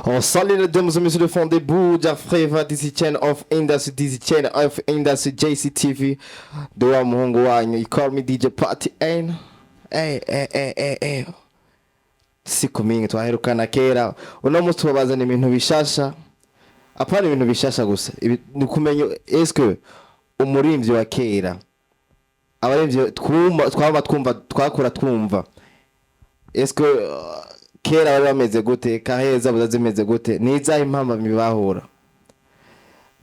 On salue les dames et messieurs le fond des Buja Flavor. This is Chain of Industry, this is Chain of Industry JCTV. De wa muhungu wanyu, you call me DJ Party N. Hey, hey, hey, hey, hey. Siku mingi twaherukana kera. Uno munsi tubazana ibintu bishasha. Apana ibintu bishasha gusa. Ni kumenya eske umurimvyi wa kera. Abarimvyi twumva, twaba twumva, twakura twumva. Eske kera bari bameze gute? Kaheza buza zimeze gute? Nizahe impamvu bahura?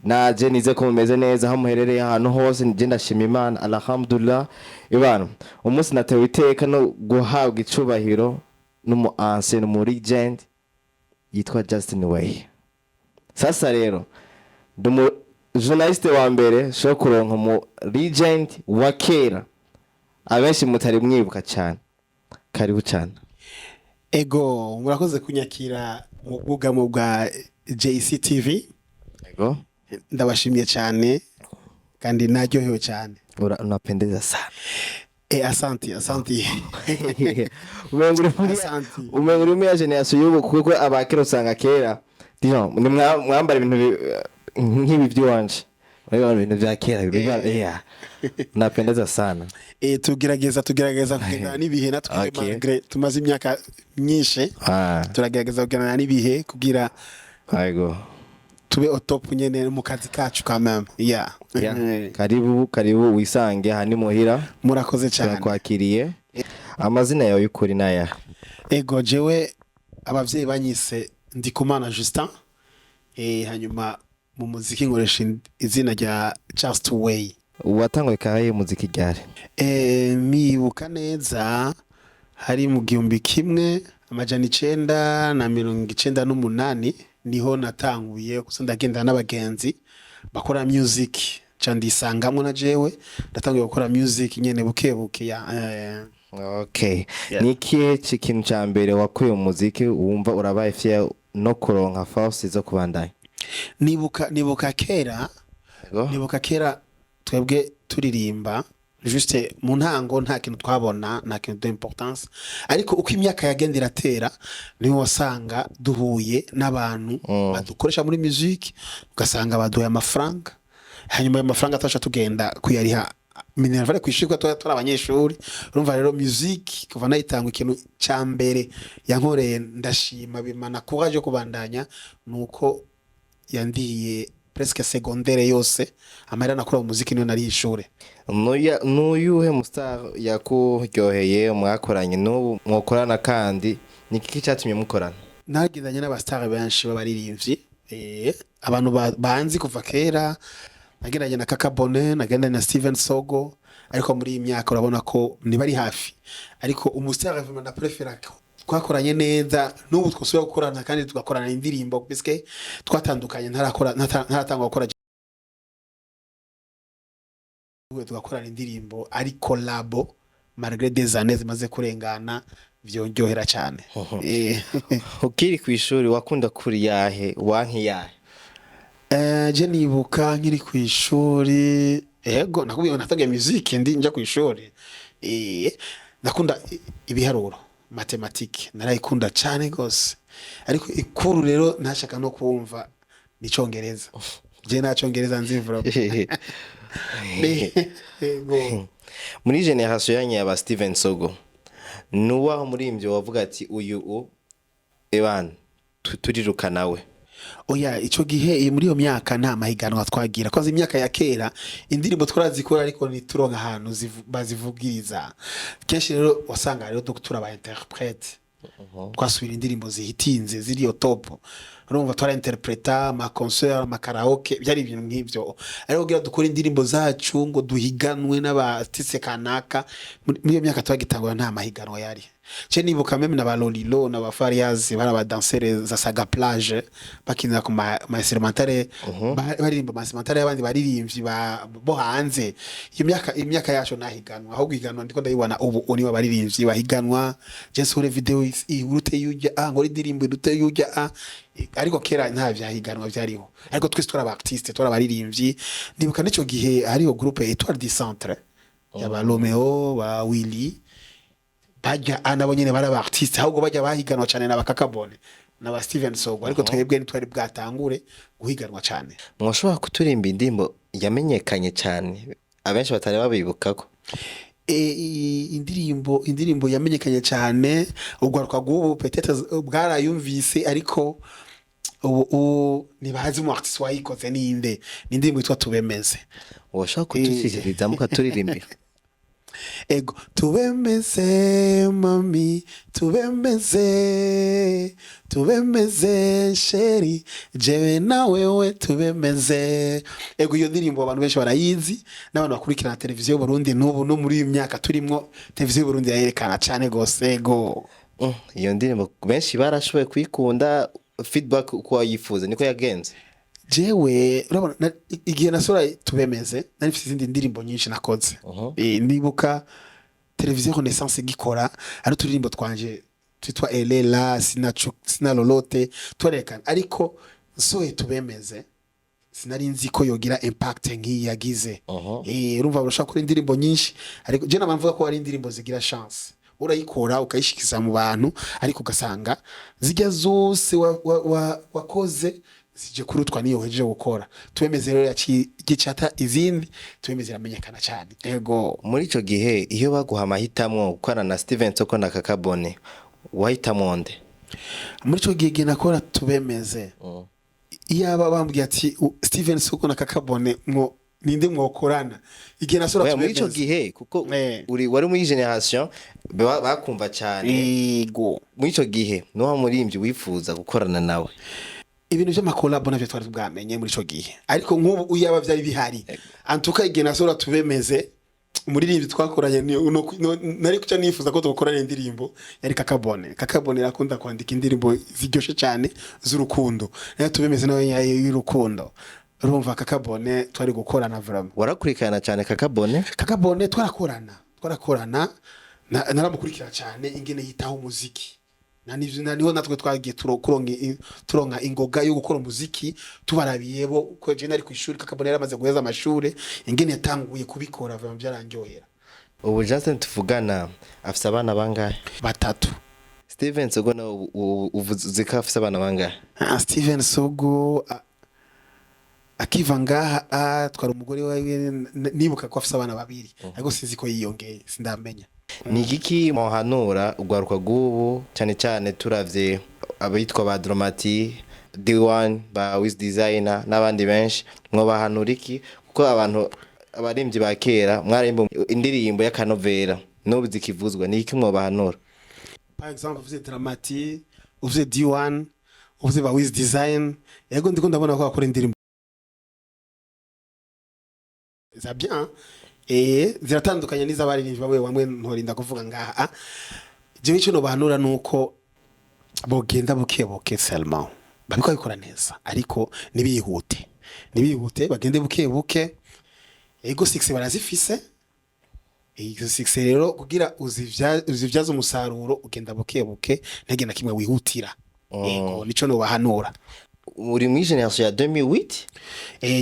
Naje nize ko mumeze neza aho muherereye ahantu hose. Nje ndashima Imana, alhamdulillah. Ibana umunsi natewe iteka no guhabwa icubahiro n'umu ancien, n'umu legend yitwa Justin Way. Sasa rero ndi umu journaliste wa mbere sho kuronka umu legend wa kera abenshi mutari mwibuka cyane. Karibu cyane. Ego, murakoze kunyakira mu bwugamo bwa JCTV. Ego. Ndabashimiye cyane kandi naryohewe cyane. Unapendeza sana. Asante, asante. Umenga uri muri Asante. Umenga uri muri ya génération y'ubu, kuko abakera usanga kera disons ni mwambara ibintu nk'ibi by'iwanje. Urabona ibintu bya kera biba, yeah. Unapendeza sana. Tugerageza kugendana n'ibihe natwe, malgré tumaze imyaka myinshi. Turagerageza kugendana n'ibihe kugira tube au top nyene mu kazi kacu quand même. Yeah. Yeah. Karibu, karibu, wisange aha ni muhira. Murakoze cyane. Turakwakiriye. Amazina yawe y'ukuri naya? Ego, jewe abavyeyi banyise Ndikumana Justin. Hanyuma mu muziki nkoresha izina rya Just Way. Watanguye carrière y'umuziki ryari? Nibuka neza hari mu 1998, niho natanguye gusa ndagendana n'abagenzi bakora music, ca ndisangamwo na jewe ndatanguye gukora music nyene buke buke ya. Okay. Yeah. Ni ikihe kintu ca mbere wakuye mu muziki wumva urabaye fier no kuronka force zo kubandanya? Nibuka kera. Nibuka kera twebwe turirimba juste mu ntango nta kintu twabona, nta kintu d'importance, ariko uko imyaka yagenda iratera niho wasanga duhuye n'abantu badukoresha muri musique, ugasanga baduhaye amafaranga, hanyuma ayo mafaranga tasha tugenda kuyariha minerval kw'ishuri kuko twari turi abanyeshuri. Urumva rero musique kuva nayitanga, ikintu ca mbere yankoreye ndashima bimana courage yo kubandanya nuko yandiye presque secondaire yose. Amahera nakura mu muziki niyo nari ishure. Nuyuhe mu star yakuryoheye mwakoranye n'ubu mwokorana, kandi ni iki cyatumye mukorana? Nagendanye n'aba star benshi b'abaririmbyi, abantu banzi kuva kera. Nagendanye na Kaka Bone, nagendanye na Steven Sogo, ariko muri iyi myaka urabona ko ntibari hafi. Ariko umu star vraiment ndaprefera ko twakoranye neza n'ubu twosubira gukorana kandi tugakorana indirimbo, puisque twatandukanye ntarakora, ntaratangwa gukora, tugakorana indirimbo ari collabo malgré des années zimaze kurengana, vyonryohera cyane. Ukiri ku ishuri wakunda kuri yahe, wanki yahe? Je nibuka nkiri ku ishuri, ego nakubwiye ngo natangiye musique ndi nja ku ishuri. Nakunda ibiharuro, mathématique narayikunda cyane gose, ariko ikuru rero ntashaka no kumva ni Icongereza. Je nta Congereza nzi vraiment. Ego. Muri génération yanyu yaba Steven Sogo, nuwaho muri ivyo wavuga ati uyu u ebana turiruka nawe? Oya, ico gihe muri iyo myaka nta mahiganwa twagira. Kwanza imyaka ya kera indirimbo twarazikora ariko ntituronka ahantu bazivugiriza kenshi. Rero wasanga rero turi aba interprète, twasubira indirimbo zihitinze ziri au top. Urumva twara interpreta ama concert, ama karaoke, byari ibintu nk'ivyo. Ariko kugira dukore indirimbo zacu ngo duhiganwe n'aba artiste kanaka, muri iyo myaka twagitangura nta mahiganwa yari. Ce nibuka même na ba Lolilo na ba Fariaz bari aba danseurs za Saga Plage, bakinira ku ma instrumentale, baririmba ma instrumentale y'abandi baririmbyi bo hanze. Iyo myaka yacu nahiganwa, ahubwo higanwa ndiko ndayibona ubu ni abaririmbyi bahiganwa: je nsore video irute yujya a nkora indirimbo irute yujya a. Ariko kera nta vyahiganwa vyariho, ariko twese twari aba artiste, twari abaririmbyi. Ndibuka n'ico gihe hariho groupe Etoile du Centre yaba Romeo ba Willy, bajya nabo nyene bari aba artiste, ahubwo bajya bahiganwa cyane na bakakabone. na ba Steven Sogo, ariko twebwe ntitwari bwatangure guhiganwa cyane. Mwoshobora kuturimba indirimbo yamenyekanye cyane, abenshi batari babibukako? Indirimbo yamenyekanye cyane, urwaruka rw'ubu peut-être bwarayumvise, ariko ubu ntibazi umu artiste wayikoze ninde. Ni indirimbo yitwa "Tubemeze". Woshobora kudushikiriza, mukaturirimbira? Ego. Tubemeze mami, tubemeze, tubemeze chéri, jewe na wewe tubemeze. Ego, iyo ndirimbo abantu benshi barayizi, n'abantu bakurikirana televiziyo y'Uburundi n'ubu, no muri iyi myaka turimwo, televiziyo y'Uburundi yayerekana cyane gose. Ego. Iyo ndirimbo benshi barashoboye kuyikunda. Feedback uko wayifuza niko yagenze? Jewe urabona, igihe nasora "Tubemeze" nari mfite izindi ndirimbo nyinshi nakoze. Ndibuka televiziyo Renaissance igikora, ari uturirimbo twanje twitwa "Elela", "Sina Lolote" twerekana, ariko nsohoye "Tubemeze" sinari nzi ko yogira impact nk'iyi yagize. Urumva urashobora gukora indirimbo nyinshi, ariko je nama mvuga ko hari indirimbo zigira chance, urayikora ukayishikiza mu bantu, ariko ugasanga zijya zose wakoze zije kurutwa niyo uhejeje gukora. "Tubemeze" rero yaciye gicata izindi. "Tubemeze" iramenyekana cyane, ego. Muri ico gihe, iyo baguha amahitamwo gukorana na Steven Soko na Kakabone, wahitamwo nde? Muri ico gihe nakora "Tubemeze", iyaba bambwiye ati "Steven Soko na Kakabone, mwo ninde mwokorana?" Igihe nasora Oya, muri ico "Tubemeze". gihe, kuko uri wari muri generation bakumva cyane. Ego. Muri ico gihe, nuwa murimbyi wifuza gukorana nawe? Ibintu by'amakolabo navyo twari bwamenye muri ico gihe, ariko nk'ubu uyaba vyari bihari, antuka igihe nasora "Tubemeze", umuririmbyi twakoranye nari kuca nifuza ko twakorana indirimbo yari Kakabone. Kakabone arakunda kwandika indirimbo ziryoshe cyane z'urukundo, nayo "Tubemeze" nayo yayo y'urukundo. Urumva Kakabone twari gukorana vraiment. Warakurikirana cyane Kakabone? Kakabone twarakorana, naramukurikira cyane ingene yitaho umuziki. Na niho natwe twagiye turonka ingoga yo gukora umuziki tubarabiye bo, ko je nari ku ishuri, Kakabone yaramaze guheza amashure. Ingene yatanguye kubikora vraiment byarandyohera. Ubu Justin tuvugana afise abana bangahe? Batatu. Steven Sogo nawe uvuze ko afise abana bangahe? Ah, Steven Sogo akiva ngaha atwara umugore wiwe, nibuka ko afise abana babiri, ariko sinzi ko yiyongeye, sindamenya. Ni igiki muhanura urwaruka rw'ubu, cyane cyane turavye abitwa ba Dromati, D1, ba Wiz Designer n'abandi benshi? Mwobahanura iki? Kuko abantu abarimvyi ba kera mwarimba indirimbo y'akanovera, n'ubu zikivuzwa. Ni iki mwobahanura? Par exemple, uvuze Dramati, uvuze D1, uvuze ba Wiz Design, yego, ndiko ndabona ko bakora indirimbo za bien, ziratandukanye n'iz'abaririmbyi bamwe bamwe ntorinda kuvuga ngaha. Jewe icyo nobahanura nuko bogenda buke buke seulement, babikora bikora neza, ariko ntibihute, ntibihute, bagende buke buke. Ego, succès barazifise. Izo succès rero kugira uzivyaze umusaruro, ugenda buke buke, ntege na kimwe wihutira. Ego, nico nobahanura. Uri muri generation ya 2008?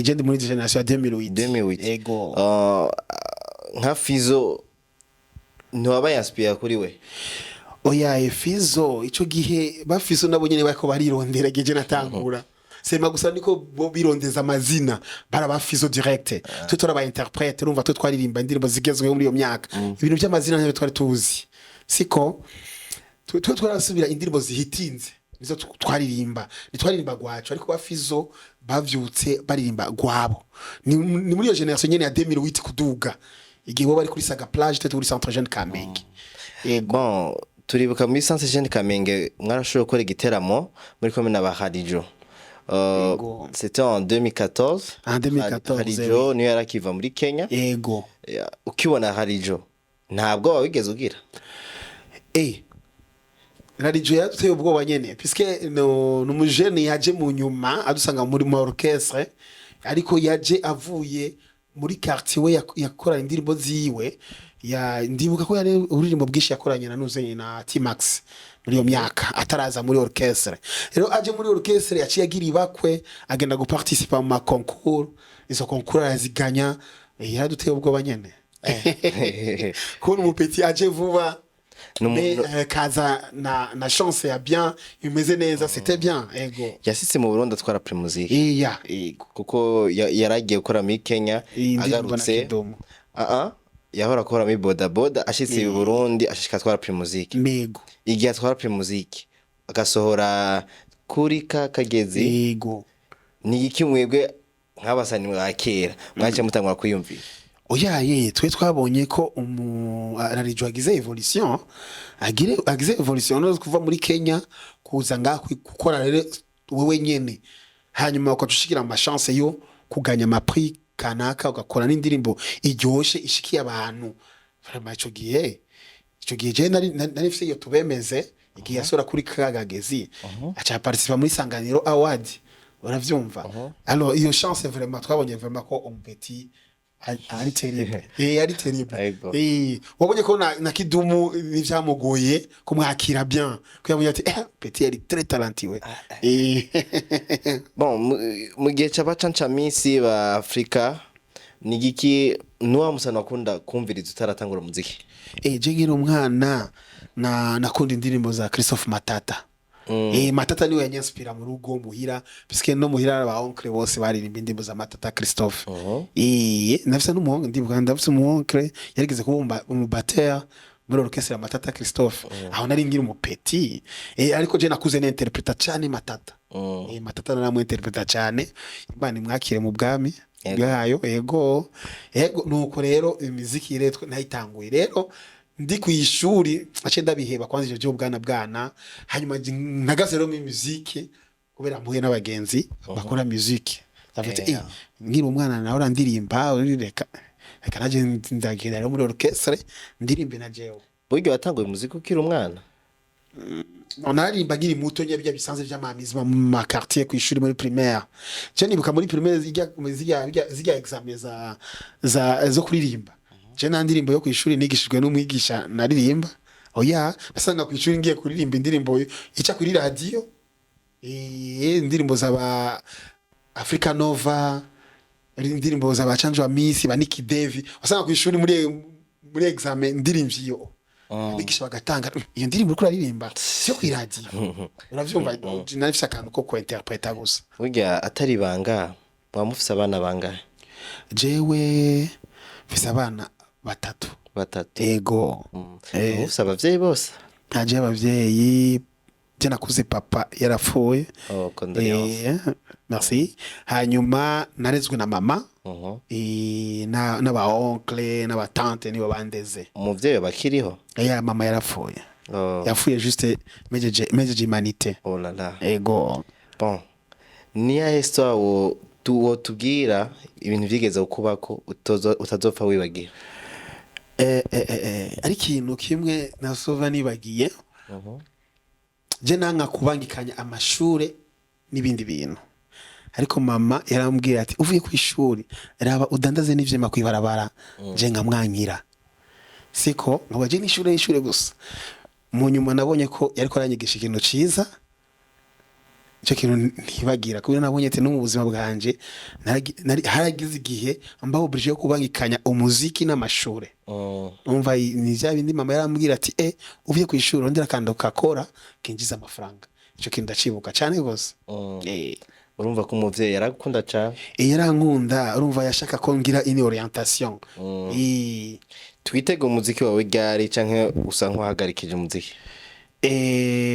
Je ndi muri generation ya 2008. 2008. Ego. Nka Fizo, ntiwabaye inspiré kuri we? Oya, Fizo ico gihe ba Fizo nabo nyene bariko barirondera geje natangura sema gusa, niko bo birondeza amazina, bara ba Fizo direct, twe turaba interprète. Urumva twe twaririmba indirimbo zigezweho muri iyo myaka, ibintu by'amazina ntabyo twari tuzi, siko twe twarasubira indirimbo zihitinze nizo twaririmba, ntitwaririmba gwacu. Ariko ba Fizo bavyutse baririmba gwabo. Ni muri iyo generation nyene ya 2008 kuduga, igihe bo bari kuri Saga Plage, twe turi Centre Jeune Kamenge. Yego. Bon, turibuka muri Centre Jeune Kamenge mwarashoboye gukora igiteramo muri kumwe na ba Harijo. Yego. C'était en 2014. En 2014. Harijo niyo yari akiva muri Kenya. Yego. Yeah, ukibona Harijo, ntabwo wigeze ugira? Radijo yaduteye ubwoba nyene, puisque no numujene yaje mu nyuma adusanga muri mu orchestre, ariko yaje avuye muri quartier we yakora indirimbo ziwe. Ya, ndibuka ko yari uririmbo bwinshi yakoranye na Nuzenye na T-Max muri iyo myaka ataraza muri orchestre. Rero aje muri orchestre yaciye agira ibakwe, agenda guparticipa mu ma concours, izo concours araziganya. Yaraduteye ubwoba nyene kubona umupeti aje vuba. Mais kaza na chance ya bien, imeze neza, c'était bien, ego. Yasitse mu Burundi atwara Primusic. Iya, ego. Kuko yaragiye gukora muri Kenya. Iyi ndirimbo na Agarutse Kidumu. Ah ah, yahora akora muri boda boda, ashitse i Burundi ashishika atwara Primusic. Mego. Igihe atwara Primusic agasohora kuri ka kagezi, ni iki mwebwe nk'abasani ba kera mwaciye mutangura kwiyumvira? Oya ye, twe twabonye ko umu Rarijo agize évolution, agize évolution no kuva muri Kenya kuza ngaha gukora rero wewe nyene, hanyuma ukacushikira ama chance yo kuganya ama prix kanaka, ugakora n'indirimbo iryoshe ishikiye abantu. Vraiment ico gihe je nari mfise iyo tubemeze. Igihe yasora kuri kagagezi, aca participa muri Sanganiro Award, uravyumva? Alors iyo chance, vraiment twabonye vraiment ko un petit ari terrible, ari terrible. Wabonye ko na Kidumu nivyamugoye kumwakira bien, ko yabonye ati petit ari très talentueux. Bon, mu gihe c'abacancamisi ba Afrika, ni igiki nuwa musana wakunda kumviriza utaratangura umuziki? Je nkiri umwana na nakunda indirimbo za Christophe Matata. Matata niwe yanyinspira mu rugo muhira, puisque no muhira aba oncle bose baririmba indirimbo za Matata Christophe. Nafise n'umuhungu, ndibuka ndafise umu oncle yarigeze kuba umu batteur muri orchestre ya Matata Christophe. Aho nari nkiri umu petit. Ariko je nakuze ninterpreta cyane Matata. Matata naramu interpreta cyane. Imana imwakire mu bwami bwayo. Ego, nuko rero imiziki rero nayitanguye rero ndi ku ishuri, ace ndabiheba kwanza ivyo by'ubwana bwana, hanyuma nagaze rero mu muziki kubera mpuye n'abagenzi bakora muziki. Ndavuga ati, nkiri umwana nawe ndirimba, reka naje ndagenda rero muri orchestre ndirimbe na jewe. Burya watanguye umuziki ukiri umwana? No, naririmba nkiri muto nye, bijya bisanzwe vy'amamizima mu ma quartier, ku ishuri, muri primaire. Je nibuka muri primaire zijya examen za zo kuririmba. Je nta ndirimbo yo ku ishuri nigishijwe n'umwigisha naririmba. Oya, nasanga ku ishuri ngiye kuririmba indirimbo ica kuri radio. Indirimbo zaba Africa Nova, indirimbo za ba Misi, ba Nicky Devi. Wasanga ku ishuri muri examen ndirimvye iyo. Abigisha bagatanga, iyo ndirimbo uriko uraririmba siyo kw'iradiyo, uravyumva? Nari mfise akantu ko kuinterpreta gusa. Burya atari ibanga, muba mufise abana bangahe? Jewe mfise abana batatu. Batatu? Ego. Mufise abavyeyi bose? Ntaje abavyeyi, je nakuze papa yarapfuye. Oh, condoléances. Merci. Hanyuma narezwe na mama, n'aba oncle n'aba tante nibo bandeze. Umuvyeyi bakiriho? Ya, mama yarapfuye. Oh. Yapfuye juste mejeje humanité. Oh là là. Ego. Bon, niya histoire wo wotubwira ibintu vyigeze kukubako utazopfa wibagira? Ari ikintu kimwe nasova nibagiye. Je nanka kubangikanya amashure n'ibindi bintu, ariko mama yarambwira ati uvuye ku ishuri raba udandaze n'ivyema kwibarabara. Je nkamwankira, siko nkaba je n'ishure n'ishure gusa. Mu nyuma nabonye ko yariko aranyigisha ikintu ciza. Icyo kintu ntibagira, kubera nabonye ati no mu buzima bwanje haragize igihe mba obligé yo kubangikanya umuziki n'amashure. Umva, ni vya bindi mama yarambwira ati uvuye ku ishuri urondera akantu kakora kinjiza amafaranga. Ico kintu ndacibuka cane gose. Urumva ko umuvyeyi yaragukunda cane. Yarankunda, urumva yashaka ko ngira une orientation. Twitege umuziki wawe ryari, canke usa nk'uhagarikije umuziki?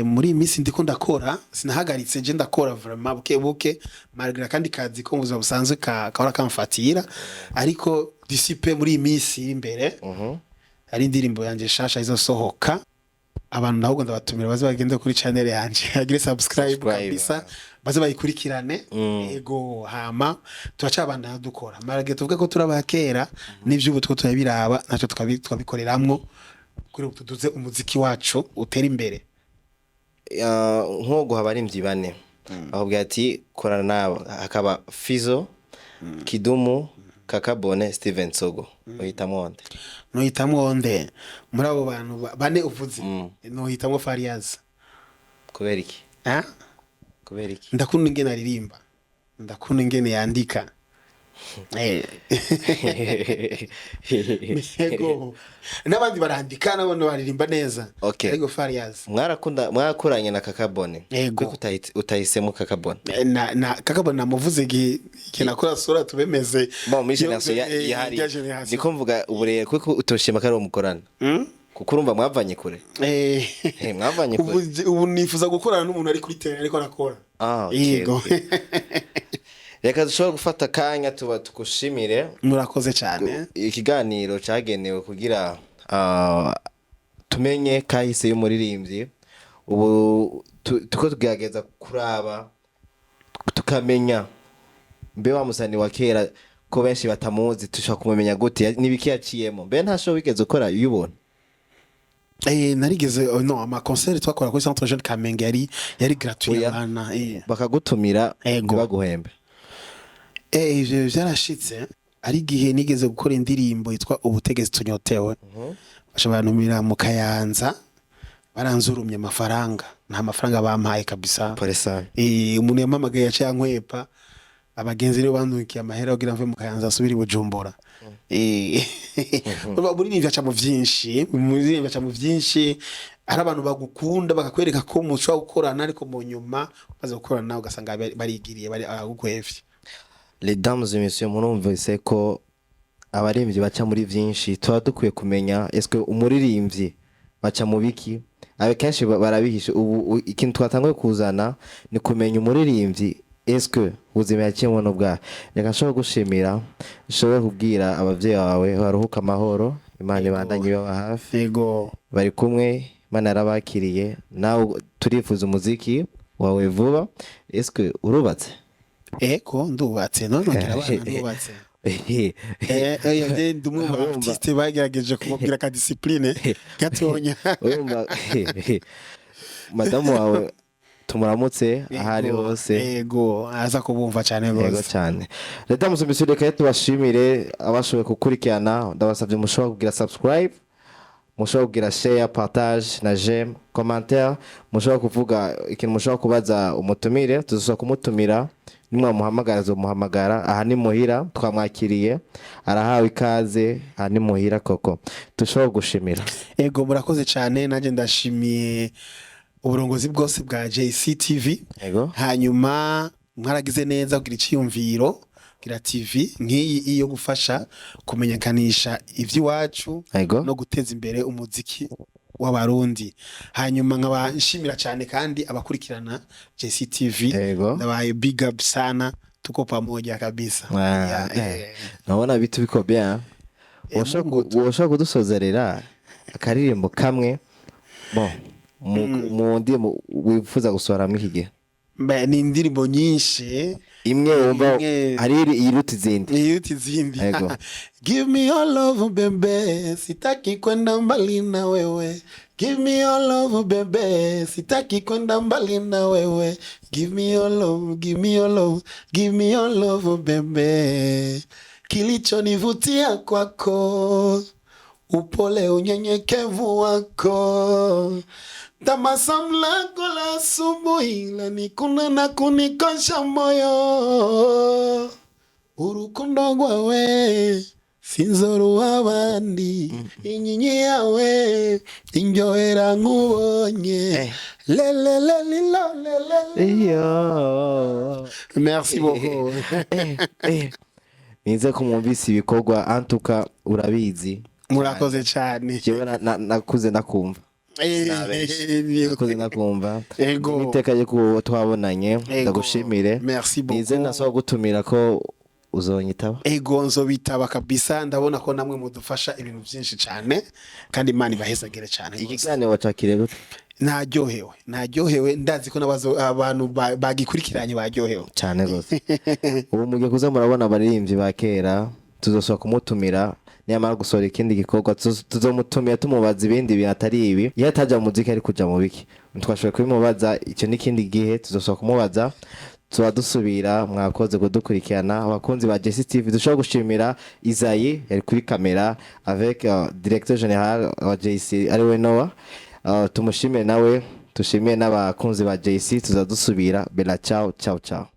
Muri iyi minsi ndiko ndakora, sinahagaritse, je ndakora vraiment buke buke, malgré akandi kazi ko mu buzima busanzwe kahora kamfatira, ariko d'ici peu, muri iyi minsi iri imbere, hari indirimbo yanje nshasha izosohoka. Abantu ahubwo ndabatumira baze bagende kuri channel yanje bagire subscribe, Subscribe. kabisa baze bayikurikirane. Ego, hama turacabandanya dukora malgré tuvuge ko turabakera n'ivy'ubu two turabiraba naco tukabikoreramwo kugira ngo tuduze umuziki wacu utere imbere. Nko guha abarimvyi bane bakubwira ati korana nabo, hakaba Fizo, Kidumu, Kakabone, Steven Sogo, uhitamwo nde? Nohitamwo nde muri abo bantu bane uvuze? Nohitamwo Fariaz. Kubera iki? Ah? Kubera iki? Ndakunda ingene aririmba, ndakunda ingene yandika. Yego, n'abandi barandika, n'abandi baririmba neza. Okay. Ariko Farious Mwarakunda, mwarakuranye na Kakabone. Yego. Kuko utahisemo Kakabone? Na Kakabone namuvuze igihe nakora sura tubemeze. Bon, muri génération yahari. Ya génération. Niko mvuga uburere, kuko utoshima ko ari uwo mukorana, kuko urumva mwavanye kure. Mwavanye Ubu kure. Ubu nifuza gukorana n'umuntu ari kuri terrain ariko arakora. Ah, okay. Yego. Okay. Reka dushobora gufata akanya tuba tugushimire. Murakoze cyane. Ikiganiro cyagenewe kugira tumenye kahise y'umuririmbyi. Ubu tuko tugerageza kuraba tukamenya mbe wa musani wa kera ko benshi batamuzi, tushobora kumumenya gute? N'ibiki yaciyemo? Mbe nta show wigeze ukora iyo ubona? Narigeze, oh, no, ama concert twakora kuri Centre Jeune Kamenge yari gratuit. Oya. Abana. Bakagutumira Ego. ntibaguhembe? Ivyo vyarashitse. Ari igihe nigeze gukora indirimbo yitwa Ubutegetsi Tunyotewe, baca bantumira mu Kayanza, baranzurumye amafaranga, nta mafaranga bampaye kabisa. Pole sana. Umuntu yampamagaye yaciye ankwepa, abagenzi nibo bandukiye amahera kugira mve mu Kayanza asubire i Bujumbura. Umuririmbyi aca mu vyinshi, umuririmbyi aca mu vyinshi. Hari abantu bagukunda bakakwereka ko mushobora gukorana, ariko mu nyuma umaze gukorana ugasanga barigiriye, bari agukwevye. Les dames et messieurs, murumvise ko abaririmbyi baca muri vyinshi. Tuba dukwiye kumenya eske umuririmbyi baca mu biki. Abe kenshi barabihishe. Ubu ikintu twatanguye kuzana ni kumenya umuririmbyi, eske ubuzima yaciyemo n'ubwahe. Reka nshobora gushimira, nshobore kubwira abavyeyi bawe baruhuka amahoro, Imana ibandanye ibaba hafi. Yego. Bari kumwe, Imana yarabakiriye. Nawe turifuza umuziki wawe vuba. Eske urubatse? Ego, ndubatse, none ngira abana, ndubatse. Ndi umwe mu artiste bagerageje kumubwira ka discipline gatonya. Urumva madamu wawe tumuramutse aho ari hose. Yego, aza kubumva cyane Yego. rwose. Cyane. Reta musomisi, reka tubashimire abashoboye gukurikirana. Ndabasabye mushobora kugira subscribe, mushobora kugira share, partage na j'aime, commentaire. Mushobora kuvuga ikintu, mushobora kubaza umutumire, tuzashobora kumutumira. Nimwamuhamagara azomuhamagara. Aha ni muhira, twamwakiriye, arahawe ikaze. Aha ni muhira koko. Dushobora gushimira. Ego, murakoze cyane. Nanjye ndashimiye uburongozi bwose bwa JCTV. Yego. Hanyuma mwaragize neza kugira icyiyumviro, kugira TV nk'iyi yo gufasha kumenyekanisha iby'iwacu no guteza imbere umuziki w'Abarundi. Hanyuma nkaba nshimira cyane kandi abakurikirana JCTV. Ndabaye big up sana, tuko pamoja kabisa. Ah, Yeah, Naona vitu biko bien. Mungu. Woshobora kudusozerera akaririmbo kamwe, bon, mu ndirimbo wifuza gusohora iki gihe? Mbe, ni indirimbo nyinshi. Imwe wumva Imwe. hari iruta izindi. Iruta izindi. Ego. Give me your love bebe, sitaki kwenda mbali na wewe. Give me your love bebe, sitaki kwenda mbali na wewe. Give me your love, give me your love, give me your love bebe. Kilichonivutia kwako, upole, unyenyekevu wako, tabasamu lako la asubuhi lanikuna na kunikosha moyo. Urukundo rwawe sinzoruha abandi, inyinya yawe indyohera nkubonye lelelelilo lelele. Iyo. Merci beaucoup. Nize ko mwumvise ibikorwa, antuka urabizi. Murakoze cyane. Jewe nakuze ndakumva. Nakuze ndakumva. Ego. N'iteka ryo kuba twabonanye. Ego. Ndagushimire. Merci beaucoup. Nize nasaba gutumira ko uzonyitaba. Ego, nzobitaba kabisa. Ndabona ko namwe mudufasha ibintu byinshi cyane, kandi Imana ibahezagire cyane rwose. Ikiganiro wacakire gute? Naryohewe, naryohewe. Ndazi ko n'abazo abantu bagikurikiranye baryohewe. Cyane rwose. Ubu mugiye kuza murabona abaririmbyi ba kera. Tuzosaba kumutumira niyamara gusohora ikindi gikorwa, tuzomutumira tumubaza ibindi bintu atari ibi. Iyo atajya mu muziki ari kuja mu biki? Twashoboye kubimubaza, icyo n'ikindi gihe tuzosaba kumubaza. Tuba dusubira. Mwakoze kudukurikirana, abakunzi ba Jesse TV. Dushobora gushimira Isayi yari kuri kamera avec directeur général wa JC ariwe Noah. Tumushimire nawe, tushimire n'abakunzi ba JC. Tuza dusubira. Bella ciao, ciao ciao.